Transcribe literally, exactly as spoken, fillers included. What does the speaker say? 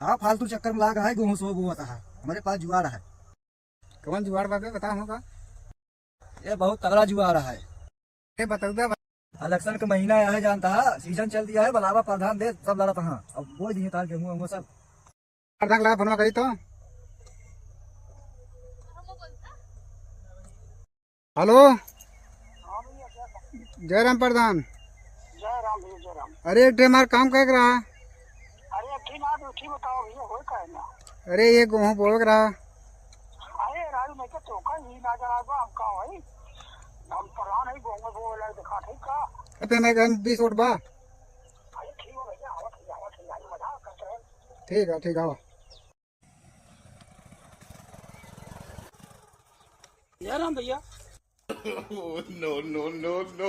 हाँ, फालतू चक्कर में लाग है, गेहूं सो बोवत है। हमरे पास जुगाड़ है। कौन जुगाड़ बा बे, बताओ हमका। ये बहुत तगड़ा जुगाड़ है। ए, बताओ बे। इलेक्शन के महीना है, जानता है, सीजन चल दिया है, बुलावा प्रधान दे, सब लड़त हाँ। अब बोल दिए तार गेहूं, गेहूं सब। प्रधान ला फोन करी तो। हेलो, जय राम प्रधान। जय राम भैया, जय राम। अरे, एक ठे हमार काम करे के रहा। अरे, अठी ना, अठी बताओ भैया, होई काहे ना? अरे, ये गेहूं बोवे के रहा। अरे, राजू, मैं तो तोका ही ना जाना बा, हम का होई? हम प्रधान है, गेहूं बोवे ला दिखा, ठीक का? अबे, मैं कहन बीस वोट बा। अरे, ठीक है भैया, आवत है, आवत है, यार, मजाक करते हैं। ठीक है, ठीक है, आवा। जय राम भैया। Oh, no, no, no, no।